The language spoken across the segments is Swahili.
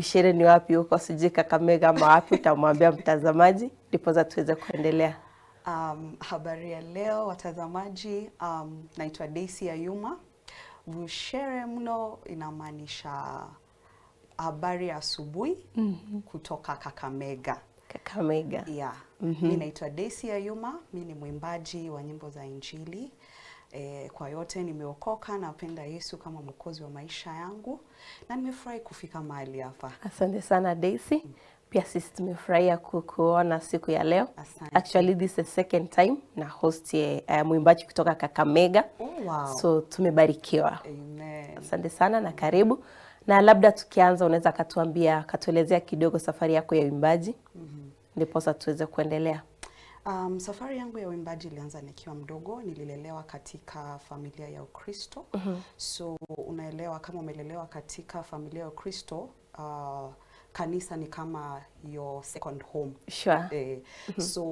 Butere ni wapi huko? Sijui Kakamega ama wapi, utamwambia mtazamaji ndiposa tuweze kuendelea. Habari ya leo watazamaji, naitwa Daisy Ayuma. Bushere mno inamaanisha habari ya asubuhi kutoka Kakamega. Kakamega. Yeah. Mi naitwa Daisy Ayuma, mi ni mwimbaji wa nyimbo za Injili. Kwa yote nimeokoka, napenda Yesu kama mwokozi wa maisha yangu na nimefurahi kufika mahali hapa. Asante sana, Daisy. Pia sisi tumefurahia kukuona siku ya leo. Asante. Actually, this is the second time na host mwimbaji kutoka Kakamega. Oh, wow. So tumebarikiwa. Amen. Asante sana na karibu. Na labda tukianza, unaweza katuambia, katuelezea kidogo safari yako ya uimbaji, ndiposa tuweze kuendelea. Safari yangu ya uimbaji ilianza nikiwa mdogo. Nililelewa katika familia ya Ukristo. So unaelewa kama umelelewa katika familia ya Ukristo, kanisa ni kama your second home. So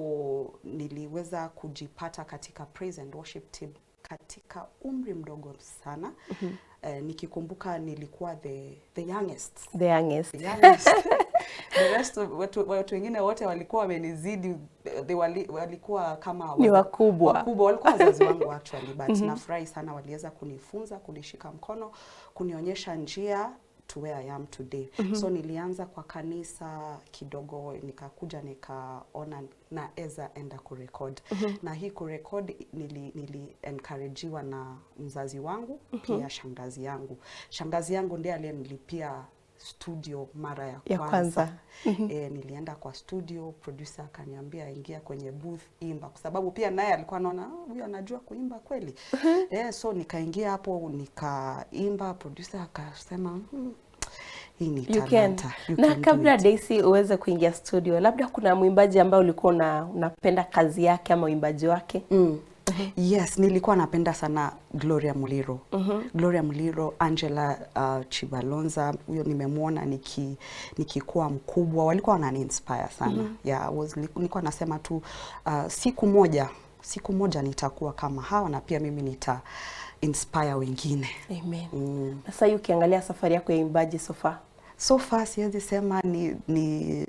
niliweza kujipata katika praise and worship team katika umri mdogo sana. Nikikumbuka nilikuwa the youngest. The youngest. The youngest. The rest of watu wengine wote walikuwa wamenizidi, walikuwa kama Ni wakubwa. Wakubwa, walikuwa wazazi wangu actually, but nafurahi sana waliweza kunifunza, kunishika mkono, kunionyesha njia to where I am today. So nilianza kwa kanisa kidogo, nikakuja nikaona naeza enda kurecord. Na hii kurecord nili encouragewa na mzazi wangu, pia shangazi yangu. Shangazi yangu ndiye aliyenilipia studio mara ya Ya kwanza. Kwanza. Nilienda kwa studio, producer akaniambia, "Ingia kwenye booth, imba," kwa sababu pia naye alikuwa anaona, "Ah, huyu anajua kuimba kweli." So nikaingia hapo nikaimba, producer akasema, hii ni You can. talanta. You Na can do kabla it." Daisy uweze kuingia studio, labda kuna mwimbaji ambaye ulikuwa unapenda kazi yake ama uimbaji wake? Yes, nilikuwa napenda sana Gloria Muliro. Gloria Muliro, Angela Chibalonza, huyo nimemwona nikikuwa mkubwa, walikuwa wanani inspire sana. Yeah, nilikuwa nasema tu siku moja nitakuwa kama hawa na pia mimi nita inspire wengine. Amen. Na sasa hii ukiangalia safari yako ya uimbaji so far? So far siwezi sema ni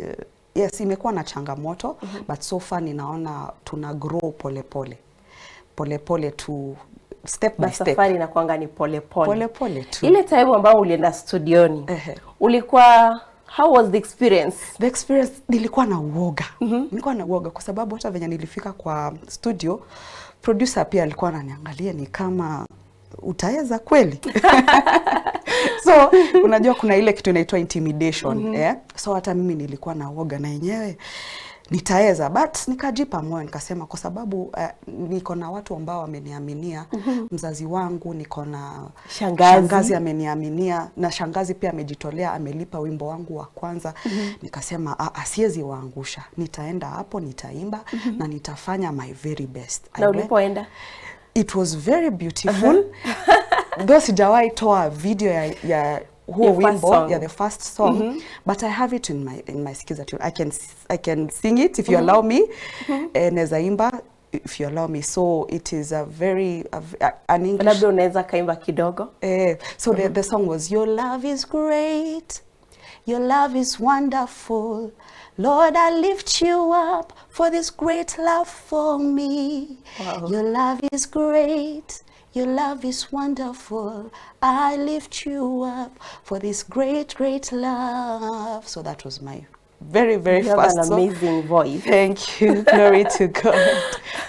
yes, imekuwa na changamoto, but so far ninaona tuna grow pole pole. Pole pole tu, step by Na step. Safari inakuanga ni pole pole. Pole pole tu. Ile time ambayo ulienda studioni, ulikuwa, how was the experience? The experience, nilikuwa na uoga. Nilikuwa na uoga kwa sababu hata venye nilifika kwa studio, producer pia alikuwa ananiangalia ni kama, "Utaweza kweli?" So unajua kuna ile kitu inaitwa intimidation, eh? So hata mimi nilikuwa na uoga na yenyewe nitaweza, but nikajipa moyo, nikasema kwa sababu niko na watu ambao wameniaminia, mzazi wangu, niko na Shangazi. Shangazi ameniaminia na shangazi pia amejitolea, amelipa wimbo wangu wa kwanza. Nikasema, "Ah, ah, siwezi waangusha, nitaenda hapo, nitaimba na nitafanya my very best." Na ulipoenda? It was very beautiful, though sijawahi toa video ya huo Your first wimbo song. Ya the first song, but I have it in my Skiza tune. I can sing it if you allow me. Naweza imba if you allow me. So it is a very a, v- a, an English Labda unaweza kaimba kidogo. So the song was, "Your love is great, your love is wonderful. Lord, I lift you up for this great love for me. Your love is great, your love is wonderful. I lift you up for this great, great love." So that was my very, very You have first an song. Amazing voice. Thank you. Glory to God.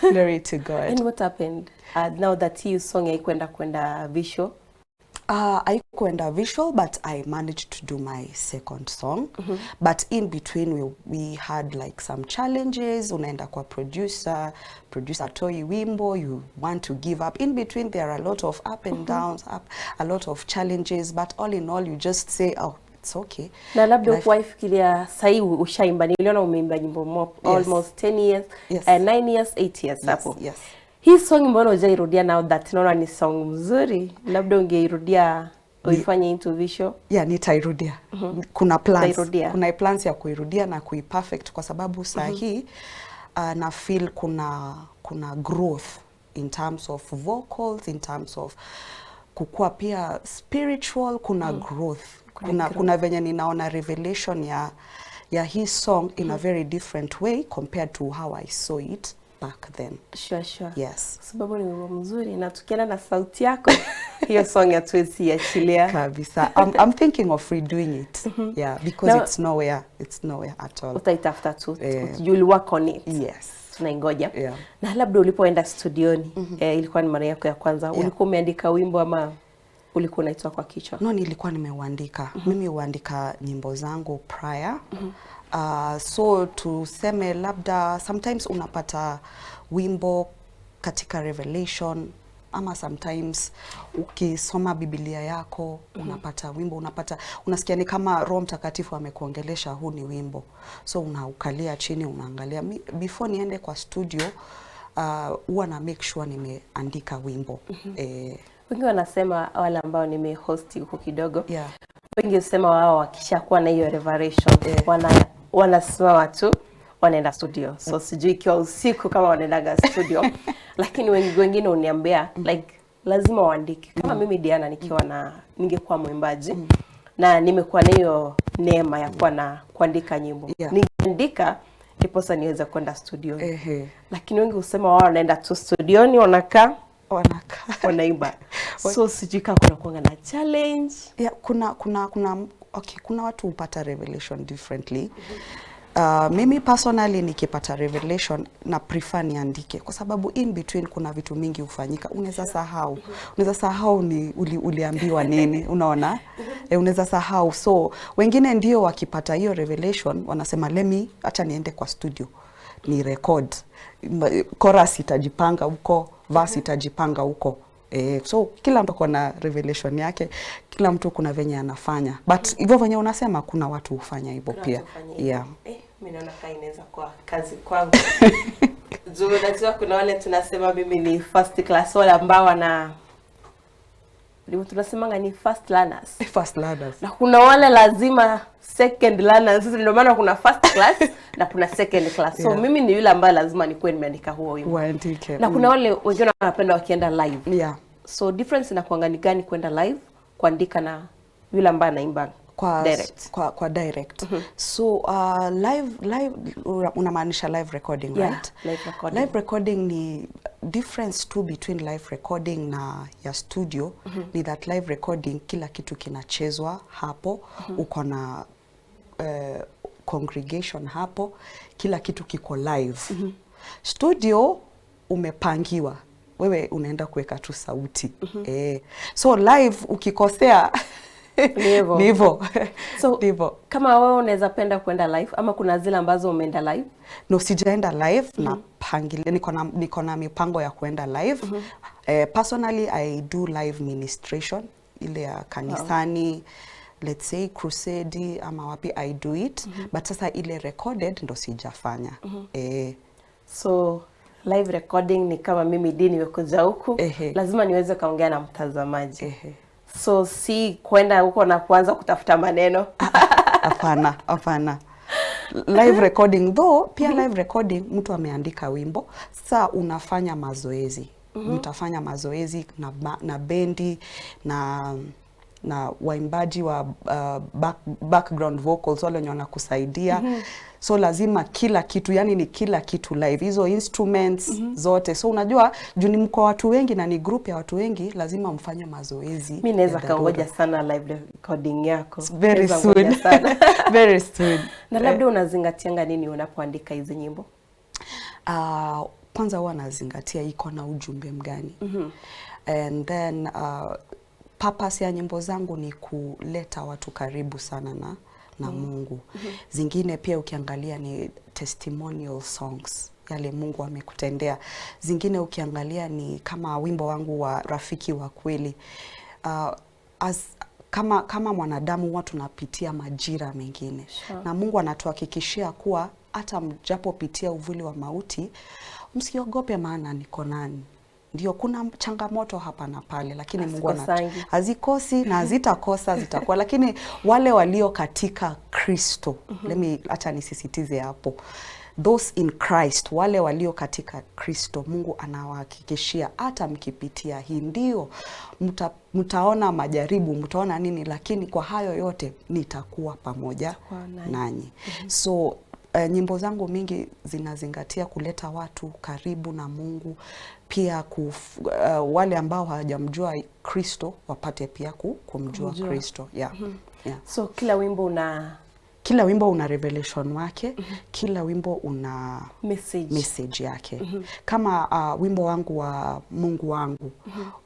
Glory to God. And what happened? Now that hiyo song haikwenda kwenda visual? Haikuenda visual, but I managed to do my second song. But in between we had like some challenges. Unaenda kwa producer, producer hatoi wimbo, you want to give up. In between there are a lot of up and downs, a lot of challenges, but all in all you just say, "Oh, it's okay." Na labda Life- ukuwahi fikiria sahii ushaimba, niliona umeimba nyimbo mo, Yes. almost 10 years, Yes. 9 years, 8 years hapo. Yes. Hii song mbona hujairudia now that naona ni song mzuri? Labda ungeirudia uifanye into visual. Yeah, nitairudia. Kuna plans. Utairudia. Kuna plans ya kuirudia na kuiperfect kwa sababu saa hii na feel kuna growth in terms of vocals, in terms of kukua pia spiritual, kuna growth. Kuna venye ninaona revelation ya hii song in a very different way compared to how I saw it back then. Sure. Yes. Kwa sababu ni wimbo mzuri na tukienda na sauti yako hiyo song hatuwezi iachilia. Kabisa. I'm thinking of redoing it. Yeah, because Now- it's nowhere at all. Utaitafuta tu. Eh. You'll work on it. Yes. Tunaingoja. Yeah. Na labda ulipoenda studioni, ilikuwa ni mara yako ya kwanza. Ulikuwa umeandika wimbo ama ulikuwa unaitoa kwa kichwa? No, nilikuwa nimeuandika. Mimi huandika nyimbo zangu prior. So tuseme labda sometimes unapata wimbo katika revelation ama sometimes ukisoma Biblia yako unapata wimbo, unapata, unasikia ni kama Roho Mtakatifu amekuongelesha, huu ni wimbo, so unaukalia chini unaangalia. Before niende kwa studio, huwa na make sure nimeandika wimbo. Wengi wanasema, wale ambao nimehost huko kidogo, wengi husema wao wakishakuwa na hiyo revelation wanasimama tu, wanaenda studio. So sijui ikiwa usiku kama wanaendaga studio, lakini wengi wengine uniambia like lazima waandike. Kama mimi Diana, nikiwa na ningekuwa mwimbaji na nimekuwa na hiyo neema ya kuwa na kuandika nyimbo, ningeandika ndiposa niweze kwenda studio. Lakini wengi husema wao wanaenda tu studioni, wanakaa, Wanakaa. wanaimba. So sijui kama kuna kuanga na challenge. Yeah, kuna okay, kuna watu hupata revelation differently. Mimi personally nikipata revelation na prefer niandike kwa sababu in between kuna vitu mingi hufanyika. Unaweza sahau ni uliambiwa nini, unaona? Unaweza sahau. So wengine ndio wakipata hiyo revelation wanasema, "Let me, acha niende kwa studio ni record. Chorus itajipanga huko, verse itajipanga huko." So kila mtu ako na revelation yake, kila mtu kuna venye anafanya, but hivyo venye unasema, kuna watu hufanya hivyo Kuna pia. watu hufanya hivyo. Mi naona kaa inaweza kuwa kazi kwangu. Juu unajua kuna wale tunasema mimi ni first class, wale ambao wana tunasemanga ni first learners. First learners. Na kuna wale lazima second learners. Sasa ndio maana kuna first class na kuna second class. So mimi ni yule ambaye lazima nikuwe nimeandika huo wimbo. Waandike. Na kuna wale wengine wanapenda wakienda live. So difference inakuanga ni gani kwenda live, kuandika na yule ambaye anaimba direct? Kwa direct. So live unamaanisha live recording, Yeah, right? live recording. Live recording ni difference tu between live recording na ya studio ni that live recording kila kitu kinachezwa hapo. Uko na congregation hapo, kila kitu kiko live. Studio umepangiwa, wewe unaenda kuweka tu sauti. So live ukikosea, Ni hivyo. ni hivyo. So Ni hivyo. kama wewe unaweza penda kwenda live ama kuna zile ambazo umeenda live? No, sijaenda live. Na pangilia, niko na mipango ya kuenda live. Personally I do live ministration ile ya kanisani, let's say crusade ama wapi, I do it, but sasa ile recorded ndo sijafanya. So live recording ni kama mimi di nimekuja huku, lazima niweze kaongea na mtazamaji. So si kwenda huko na kuanza kutafuta maneno. Hapana, hapana. Live recording though, pia live recording mtu ameandika wimbo, sa unafanya mazoezi, mtafanya mazoezi na bendi na waimbaji wa background vocals, wale wenye wanakusaidia. So lazima kila kitu, yani ni kila kitu live, hizo instruments zote. So unajua juu ni mko watu wengi na ni group ya watu wengi, lazima mfanye mazoezi Mi naweza ya dharura. kaongoja sana live recording yako. Very Naweza ngoja soon. sana. Very soon. Na labda unazingatianga nini unapoandika hizi nyimbo? Kwanza huwa nazingatia iko na ujumbe mgani. And then purpose ya nyimbo zangu ni kuleta watu karibu sana na Mungu. Zingine pia ukiangalia ni testimonial songs, yale Mungu amekutendea. Zingine ukiangalia ni kama wimbo wangu wa Rafiki wa Kweli. As, kama mwanadamu huwa tunapitia majira mengine na Mungu anatuhakikishia kuwa hata mjapopitia uvuli wa mauti, msiogope, maana niko nani. Ndio kuna changamoto hapa na pale, lakini Mungu Hazikosangi. Hazikosi na hazitakosa, zitakuwa, lakini wale walio katika Kristo, let me, acha nisisitize hapo. Those in Christ, wale walio katika Kristo, Mungu anawahakikishia hata mkipitia hii, ndio mtaona majaribu, mtaona nini, lakini kwa hayo yote nitakuwa pamoja Nitakuwa nanyi. Nanyi. So nyimbo zangu mingi zinazingatia kuleta watu karibu na Mungu, pia wale ambao hawajamjua Kristo wapate pia kumjua Kumjua. Kristo. Yeah. Yeah. So kila wimbo una Kila wimbo una revelation wake, kila wimbo una message. Message yake. Kama wimbo wangu wa Mungu wangu,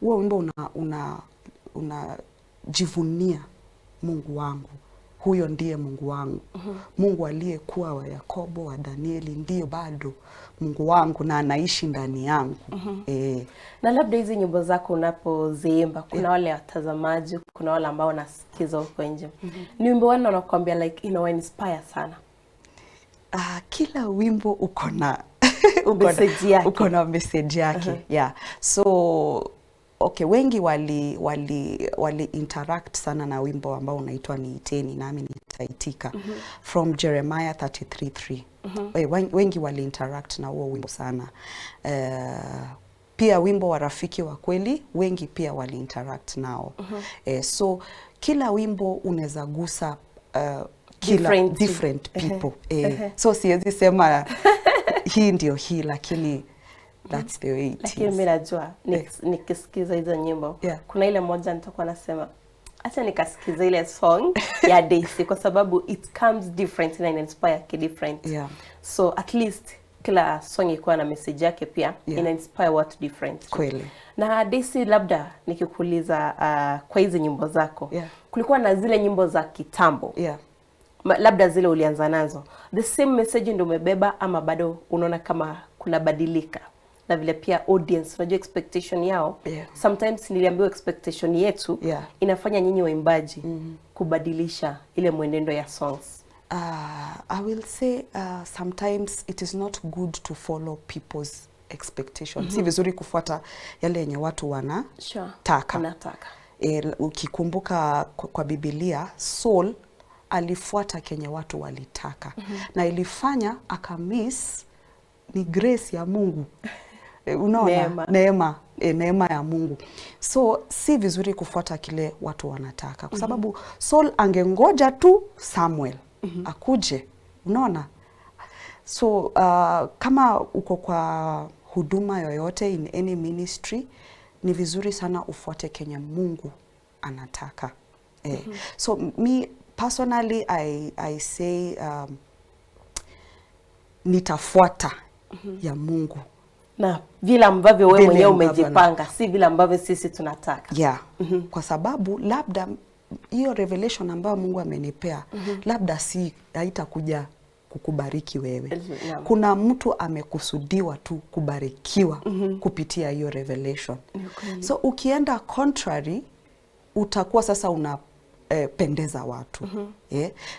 huo wimbo unajivunia Mungu wangu, huyo ndiye Mungu wangu. Mungu aliyekuwa wa Yakobo, wa Danieli, ndiyo bado Mungu wangu na anaishi ndani yangu. Na labda hizi nyimbo zako unapoziimba, kuna wale watazamaji, kuna wale ambao wanasikiza huko nje. Ni wimbo gani wanakuambia like inawa inspire sana? Kila wimbo uko na Message yake. Uko na message yake, yeah. So okay, wengi wali interact sana na wimbo ambao unaitwa Niiteni Nami Nitaitika, from Jeremiah 33:3. Wengi wali interact na huo wimbo sana. Pia wimbo wa Rafiki wa Kweli, wengi pia wali interact nao. So kila wimbo unaweza gusa kila Different. Different people. So siwezi sema hii ndio hii, lakini that's the way it Lakini is. mimi najua nikisikiza hizo nyimbo, kuna ile moja nitakuwa nasema acha nikasikiza ile song ya Daisy kwa sababu it comes different na ina inspire ki different. So at least kila song ikuwa na message yake pia ina inspire watu different. Kweli. Na Daisy, labda nikikuuliza, kwa hizi nyimbo zako, kulikuwa na zile nyimbo za kitambo, labda zile ulianza nazo, the same message ndio umebeba ama bado unaona kama kunabadilika? Na vile pia audience, unajua expectation yao, sometimes niliambiwa expectation yetu inafanya nyinyi waimbaji kubadilisha ile mwenendo ya songs. I will say sometimes it is not good to follow people's expectations. Si vizuri kufuata yale yenye watu wanataka. Wanataka. Ukikumbuka kwa Biblia, Saul alifuata kenye watu walitaka na ilifanya akamiss ni grace ya Mungu. Unaona? Neema. Neema ya Mungu. So si vizuri kufuata kile watu wanataka kwa sababu Saul angengoja tu Samuel akuje, unaona? So kama uko kwa huduma yoyote, in any ministry, ni vizuri sana ufuate kenye Mungu anataka. So me personally, I say nitafuata ya Mungu. Na vile ambavyo wewe Vile mwenyewe ambavyo umejipanga, si vile ambavyo sisi tunataka. Yeah. Kwa sababu labda hiyo revelation ambayo Mungu amenipea, labda si haitakuja kukubariki wewe. Kuna mtu amekusudiwa tu kubarikiwa kupitia hiyo revelation. Ni ukweli. So ukienda contrary, utakuwa sasa una pendeza watu.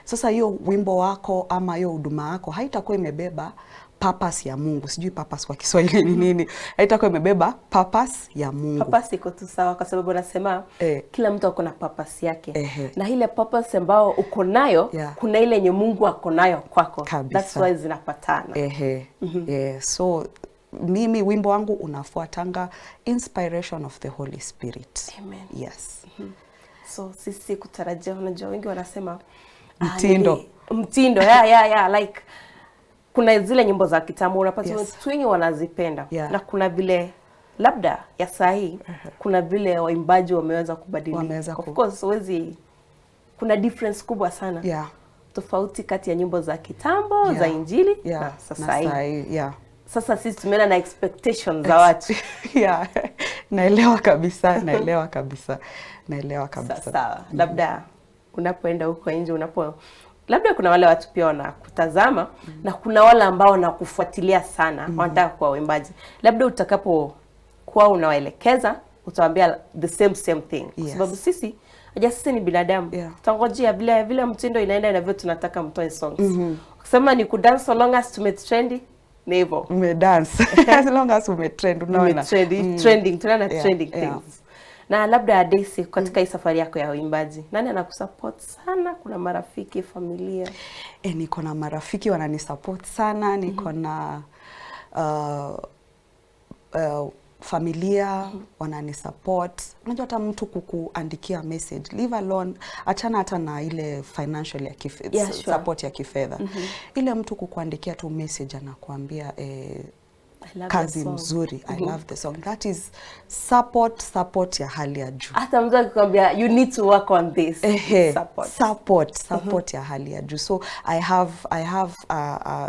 Sasa hiyo wimbo wako ama hiyo huduma yako haitakuwa imebeba purpose ya Mungu. Sijui purpose kwa Kiswahili ni nini. Haitakuwa imebeba purpose ya Mungu. Purpose iko tu sawa kwa sababu unasema kila mtu ako na purpose yake. Na ile purpose ambao uko nayo, kuna ile yenye Mungu ako nayo kwako. That's why zinapatana. Ehe. Yeah. So mimi wimbo wangu unafuatanga inspiration of the Holy Spirit. Amen. Yes. So sisi kutarajia, unajua wengi wanasema Mtindo. Mtindo, yeah, like kuna zile nyimbo za kitambo unapata watu wengi wanazipenda na kuna vile labda ya saa hii, kuna vile waimbaji wameweza kubadilika. Wameweza Of course huwezi, kuna difference kubwa sana, tofauti kati ya nyimbo za kitambo za Injili na sasa Na hii. saa hii, yeah. Sasa sisi tumeenda na expectations za watu. Yeah. Naelewa kabisa, naelewa kabisa. Naelewa kabisa. Sawa. Labda unapoenda huko nje, unapo labda kuna wale watu pia wanakutazama na kuna wale ambao wanakufuatilia sana, wanataka kuwa waimbaji. Labda utakapokuwa unawaelekeza utawaambia the same same thing, kwa sababu sisi aja sisi ni binadamu, tutangojea vile vile mtindo inaenda inavyo, tunataka mtoe songs. Ukisema ni kudance, so long as tumetrendi, ni hivyo. Umedance. As long as umetrend, unaona. Umetrend, trending, tunaona trending things. Na labda Daisy, katika hii safari yako ya uimbaji, nani anakusupport sana? Kuna marafiki, familia? Niko na marafiki wananisupport sana, niko na familia wananisupport. Unajua hata mtu kukuandikia message, leave alone, achana hata na ile financial ya support ya kifedha. Ile mtu kukuandikia tu message anakuambia I love kazi the song. Mzuri, I love the song. That is support ya hali ya juu. Hata mtu akikwambia you need to work on this. Ehe, Support. support ya hali ya juu. So I have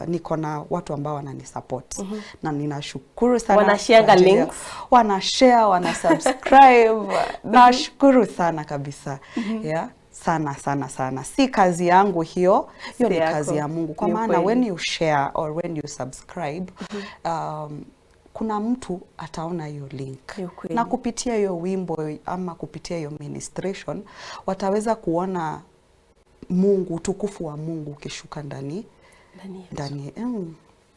niko na watu ambao wananisupport na ninashukuru sana Wanasharenga kwa ajili ya- links? Wanashare, wanasubscribe. Nashukuru sana kabisa. Yeah, sana sana sana. Si kazi yangu hiyo, hiyo Si ni yako. kazi ya Mungu. Kwa Ni maana ukweli. when you share or when you subscribe, kuna mtu ataona hiyo link Ni ukweli. Na kupitia hiyo wimbo ama kupitia hiyo ministration wataweza kuona Mungu, utukufu wa Mungu ukishuka ndani Ndani yetu. ndani.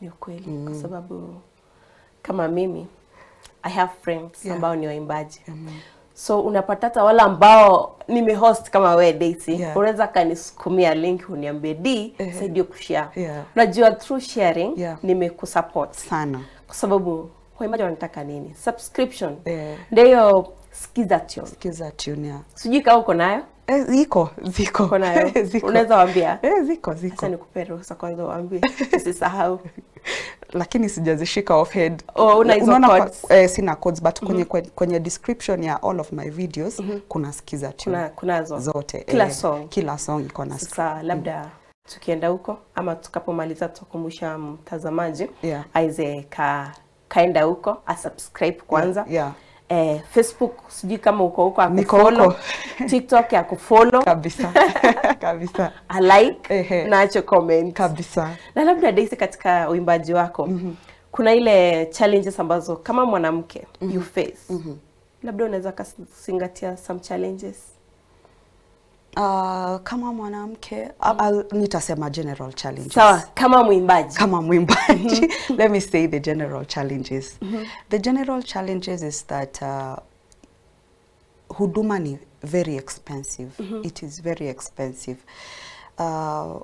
Ni ukweli, kwa sababu kama mimi, I have friends ambao ni waimbaji, so unapata hata wale ambao nimehost kama we, Daisy, unaweza kanisukumia link uniambie, "D, saidie kushare." Unajua through sharing nimekusupport Sana. Kwa sababu waimbaji wanataka nini? Subscription. Eh. Ndio Skiza tune. Sikiza tune ya. Sijui kama uko nayo. Eh, ziko. Uko nayo? Ziko. Unaweza waambia? Eh, ziko ziko. Acha nikupe ruhusa kwanza uambie, usisahau. Lakini sijazishika off head. Oh, una hizo Unaona codes? Eh, sina codes, but kwenye description ya all of my videos kuna Skiza tune. Kunazo Zote. Kila Eh, song? Kila song iko na Sasa labda tukienda huko ama tukapomaliza, tutakumbusha mtazamaji aize kaenda huko asubscribe kwanza. Eh, Facebook sijui kama uko huko, Niko akufollow. huko. TikTok akufollow. Kabisa. Kabisa. Alike na ache comment. Kabisa. Na labda Daisy, katika uimbaji wako kuna ile challenges ambazo kama mwanamke you face. Labda unaweza kazingatia some challenges. Kama mwanamke, nitasema general challenges. Sawa, kama mwimbaji. Kama mwimbaji, let me say the general challenges. The general challenges is that huduma ni very expensive. It is very expensive.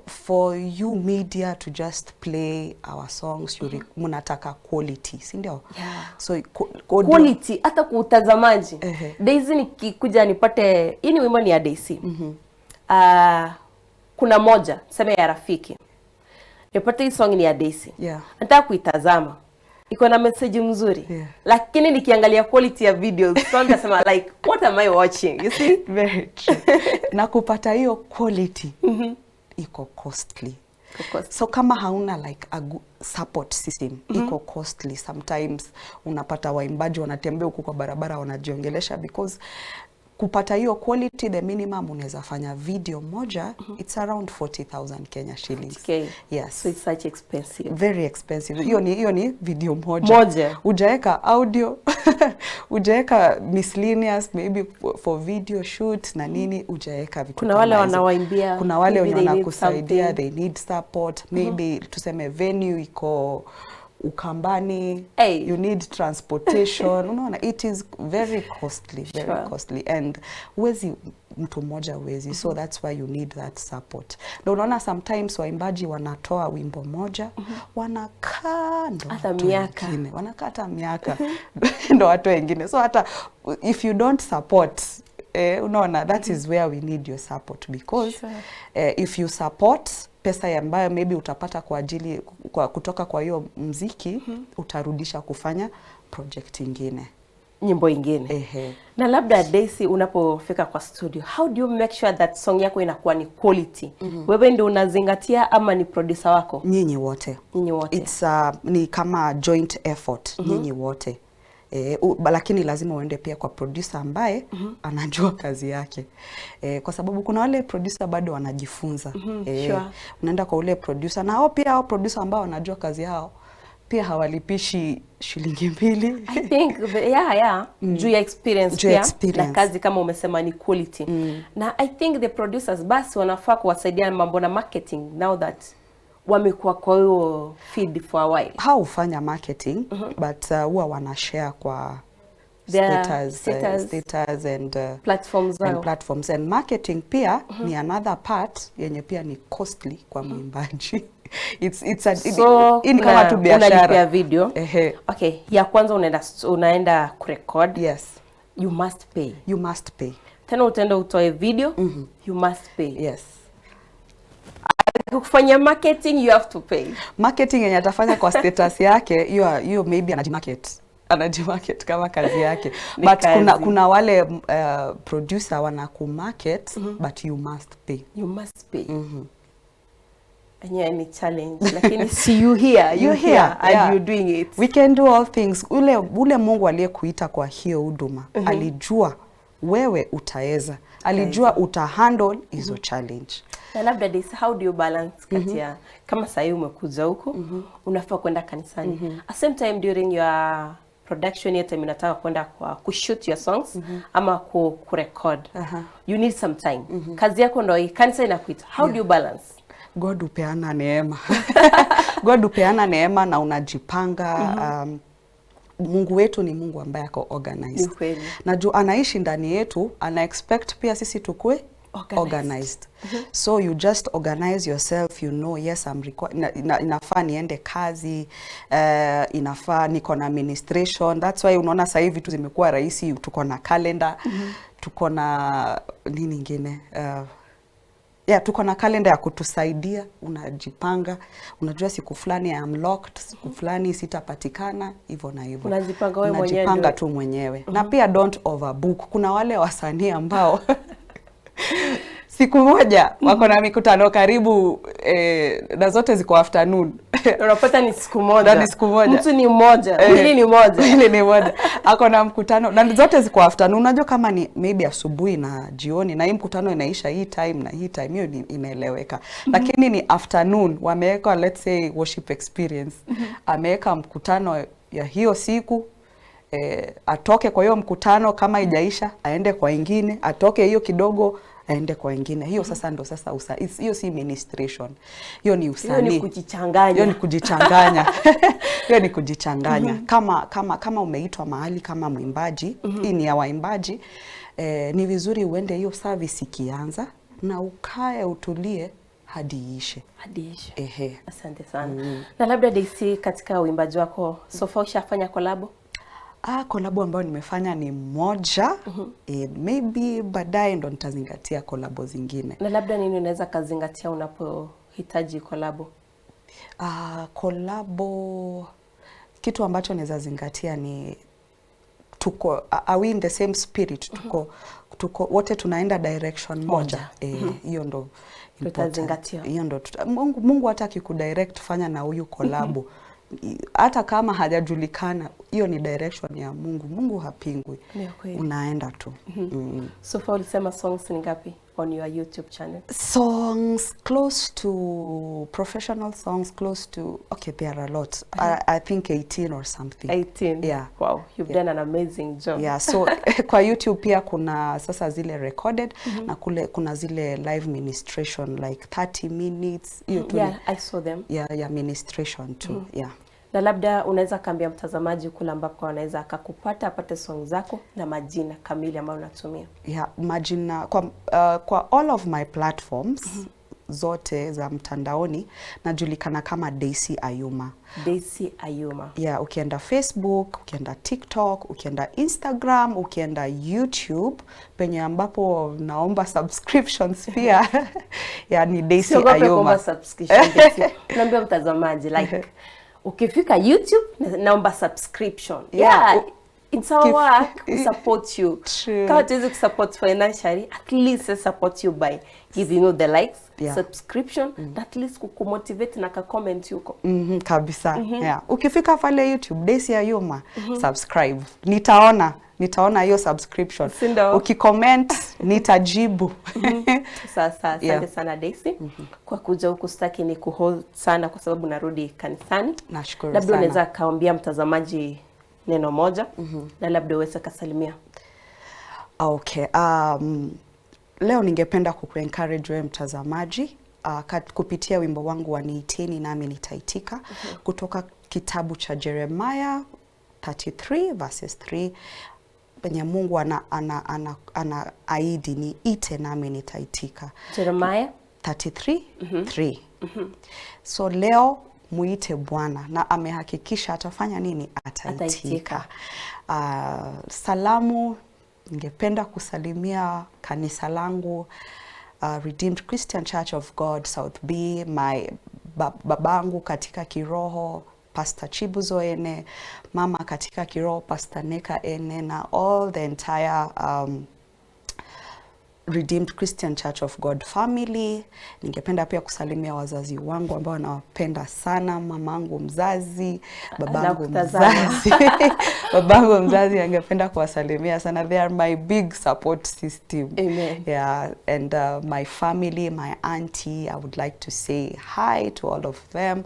For you media to just play our songs, you mnataka quality, si ndio? Yeah. So audio- Quality hata kwa utazamaji. Ehe. Daisy, nikikuja nipate hii ni wimbo ni ya Daisy. Kuna moja seme ya rafiki, nipate hii song ni ya Daisy, nataka kuitazama, iko na message mzuri, lakini nikiangalia quality ya videos, so nitasema like, "What am I watching?" You see? Very true. Na kupata hiyo quality iko costly. Of course. So kama hauna like a support system, iko costly. Sometimes unapata waimbaji wanatembea huku kwa barabara wanajiongelesha, because kupata hiyo quality, the minimum unaweza fanya video moja, it's around 40,000 Kenya shillings. Okay. Yes. So it's such expensive. Very expensive. Hiyo ni video moja. Moja. Hujaweka audio, hujaweka miscellaneous, maybe for video shoot na nini, hujaweka vitu Kuna wale kama hizo. wanawaimbia, Kuna wale maybe wenye they need wanakusaidia, something. they need support. Maybe tuseme venue iko Ukambani, Hey. you need transportation. Unaona, it is very costly, very costly, and huwezi, mtu mmoja huwezi. So that's why you need that support. Ndio unaona sometimes waimbaji wanatoa wimbo moja, wanakaa ndo Hata watoe miaka. wengine. Wanakaa hata miaka ndo watoe wengine. So hata if you don't support, unaona, that is where we need your support, because if you support, pesa ya ambayo maybe utapata kwa ajili kutoka kwa hiyo mziki, utarudisha kufanya project ingine. Nyimbo ingine. Ehe. Na labda Daisy, unapofika kwa studio, how do you make sure that song yako inakuwa ni quality? Wewe ndio unazingatia ama ni producer wako? Nyinyi wote. Nyinyi wote. It's ni kama joint effort, nyinyi wote. Lakini lazima uende pia kwa producer ambaye anajua kazi yake, kwa sababu kuna wale producer bado wanajifunza. Unaenda kwa ule producer, na hao pia, hao producer ambao wanajua kazi yao pia hawalipishi shilingi 2. I think yeah. Juu ya experience Juu ya pia experience. na kazi kama umesema ni quality. Na I think the producers basi wanafaa kuwasaidia mambo na marketing now that wamekuwa kwa hiyo field for a while. Hao hufanya marketing, but huwa wanashare kwa Their status, status. Status and Platforms and zao. Platforms and marketing pia ni another part yenye pia ni costly kwa mwimbaji. So Hii ni kama tu unalipia biashara. video. Ehe. Okay, ya kwanza unaenda kurecord. Yes. You must pay. You must pay. Tena utaenda utoe video, you must pay. Yes. Kufanya marketing, you have to pay. Marketing yenye atafanya kwa status yake, hiyo hiyo maybe anajimarket kama kazi yake. Ni But kazi. kuna wale producer wanakumarket, but you must pay. You must pay. Enyewe ni challenge, lakini see, you here, you You're here, here, and yeah. you're doing it. We can do all things. Ule Mungu aliyekuita kwa hiyo huduma alijua wewe utaweza, alijua utahandle hizo challenge. Na labda this, how do you balance kati ya kama sahii umekuja huku, unafaa kwenda kanisani, at same time during your production yetu unataka kwenda kwa kushoot your songs ama kurecord? You need some time. Kazi yako ndo hii, kanisa inakuita. How do you balance? God hupeana neema. God hupeana neema na unajipanga. Mungu wetu ni Mungu ambaye ako organized. Ni kweli. Na juu anaishi ndani yetu, ana expect pia sisi tukue Organized. Organized. So you just organize yourself, yes, I'm inafaa niende kazi, inafaa niko na administration. That's why unaona sasa hivi vitu zimekuwa rahisi, tuko na calendar, tuko na nini ingine? Yeah, tuko na kalenda ya kutusaidia. Unajipanga, unajua siku fulani I am locked, siku fulani sitapatikana, hivyo na hivyo. Unajipanga wewe mwenyewe. Unajipanga tu mwenyewe. Na pia don't overbook. Kuna wale wasanii ambao siku moja wako na mikutano karibu na zote ziko afternoon. Unapata ni siku moja. Na ni siku moja. Mtu ni mmoja, mwili ni moja. Mwili ni moja. Ako na mkutano na zote ziko afternoon. Unajua kama ni maybe asubuhi na jioni na hii mkutano inaisha hii time na hii time, hiyo inaeleweka. Lakini ni afternoon wameweka, let's say, worship experience. Ameweka mkutano ya hiyo siku, atoke kwa hiyo mkutano kama ijaisha aende kwa ingine, atoke hiyo kidogo aende kwa ingine. Hiyo sasa ndo sasa hiyo si ministration. Hiyo ni Hiyo usanii. ni kujichanganya. Hiyo ni kujichanganya. Hiyo ni kujichanganya. Kama umeitwa mahali kama mwimbaji, hii ni ya waimbaji, ni vizuri uende hiyo service ikianza na ukae utulie hadi iishe. Hadi iishe. Ehe. Asante sana. Na labda Daisy, katika uimbaji wako so far ushafanya kolabo? Ah, kolabo ambayo nimefanya ni moja. Maybe baadaye ndo nitazingatia kolabo zingine. Na labda nini unaweza kazingatia unapohitaji kolabo? Ah, kolabo, kitu ambacho naweza zingatia ni tuko, are we in the same spirit? Tuko wote tunaenda direction moja? Hiyo ndo important. Tutazingatia. Hiyo ndo Mungu hata akikudirect fanya na huyu kolabo, hata kama hajajulikana, hiyo ni direction ya Mungu. Mungu hapingwi. Ni kweli. Unaenda tu. So far ulisema songs ni ngapi on your YouTube channel? Songs close to professional songs, close to, okay, there are a lot. I think 18 or something. 18. Yeah. Wow, you've done an amazing job. Yeah, so kwa YouTube pia kuna sasa zile recorded na kule kuna zile live ministration like 30 minutes, hiyo tu Yeah, I saw them. Ya ministration tu, yeah. Na labda unaweza kaambia mtazamaji kule ambapo anaweza akakupata, apate song zako na majina kamili ambayo unatumia. Yeah, majina kwa all of my platforms zote za mtandaoni najulikana kama Daisy Ayuma. Daisy Ayuma. Yeah, ukienda Facebook, ukienda TikTok, ukienda Instagram, ukienda YouTube, penye ambapo naomba subscriptions pia, yeah, ni Daisy Siogope kuomba Ayuma. subscription, Daisy. Unaambia mtazamaji, like, ukifika YouTube naomba subscription. Yeah, Yeah, it's our work we support you. True. Kama tuwezi kusupport financially, at least I support you by giving you the likes, subscription, na at least kukumotivate na ka comment huko. Kabisa. Yeah. Ukifika pale YouTube Daisy Ayuma, subscribe. Nitaona hiyo subscription. Si ndio? Ukicomment nitajibu. Sasa asante sana Daisy kwa kuja huku. Sitaki ni kuhold sana kwa sababu narudi kanisani. Nashukuru Labda sana. unaweza kaambia mtazamaji neno moja na labda uweze kasalimia. Okay. Leo ningependa kukuencourage wewe mtazamaji kupitia wimbo wangu wa Niiteni Nami Nitaitika kutoka kitabu cha Jeremiah 33 verses 3. Penye Mungu ana aidi ni ite nami nitaitika. Jeremiah 33:3. So leo muite Bwana na amehakikisha atafanya nini? Ataitika. Ataitika. Salamu, ningependa kusalimia kanisa langu, Redeemed Christian Church of God South B, my babangu katika kiroho Pastor Chibuzo Ene, mama katika kiroho Pastor Neka Ene, na all the entire Redeemed Christian Church of God family. Ningependa pia kusalimia wazazi wangu ambao nawapenda sana, mamangu mzazi, babangu mzazi. Babangu mzazi angependa kuwasalimia sana. They are my big support system. Amen. Yeah, and my family, my auntie, I would like to say hi to all of them.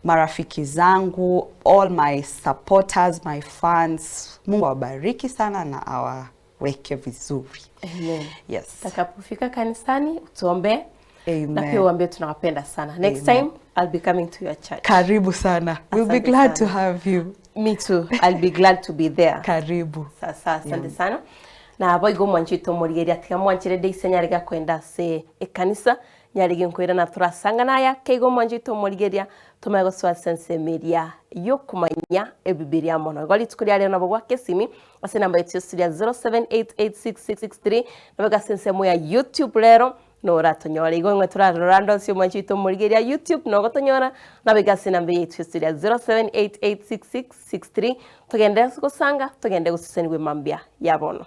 Marafiki zangu, all my supporters, my fans. Mungu awabariki sana na awaweke vizuri. Amen. Yes. Takapofika kanisani utuombe. Amen. Na pia uambie tunawapenda sana. Next Amen. Time I'll be coming to your church. Karibu sana. We'll be Asante glad sana. To have you. Me too. I'll be glad to be there. Karibu. Sasa asante sana. Na boigo mwanchito morigeria tiga mwanchire deise nyariga kwenda se ekanisa nyarige nkwira na turasanga naya keigo mwanchito morigeria tumago swa sense media yokumanya ebibiria mono igo rituko ria rero nabo gwa kesimi ase namba yetu ya 07886663 nabaga sense mo ya YouTube rero nora tonyora igo ngwe turarora ndonsi mwanchito morigeria YouTube nogo tonyora nabaga ase namba yetu ya 07886663 tugende gusanga tugende gususenigwe mambia ya bono.